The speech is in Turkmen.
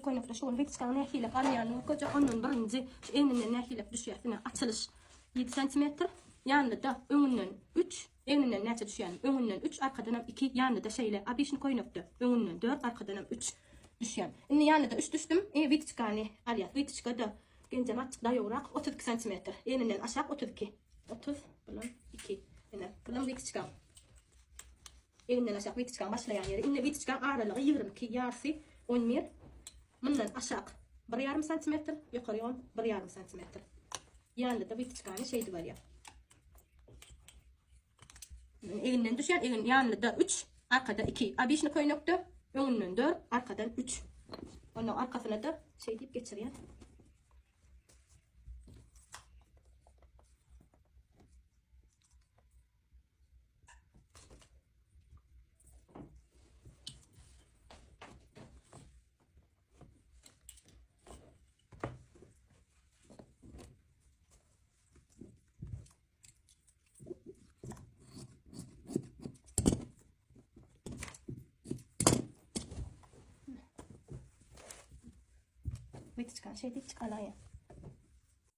köýnekde şu gün wytçkany nähili alýanyny görkezjek. Ondan birinji şu egninden nähili düşýär. Ine açylyş 7 santimetr. Ýanynda öňünden 3, egninden näçe düşýän? Öňünden 3, arkadanam 2, ýanynda şeýle obişni köýnekde öňünden 4, arkadanam 3 düşýän. Indi ýanynda 3 düşdüm. E, wytçkany alýas. Wytçkada genjem açyk daýawrak 32 santimetr. Egninden aşak 32. 30 bulam 2. Ine, bulam wytçka. Eginden aşak witiçkaň başlaýan ýeri. Indi witiçkaň aralygy 22, ýarsy 11. Mundan aşak 1,5 santimetr, ýokarygam 1,5 santimetr. Ýanynda witiçkany şeýdip alýar. Eginden düşýän egin ýanynda 3, arkada 2. Abişni köýnekde öňünden 4, arkadan 3. Ondan arkasyna da şeýdip geçirýär. Witiçkan şeýdip çykalaýyn.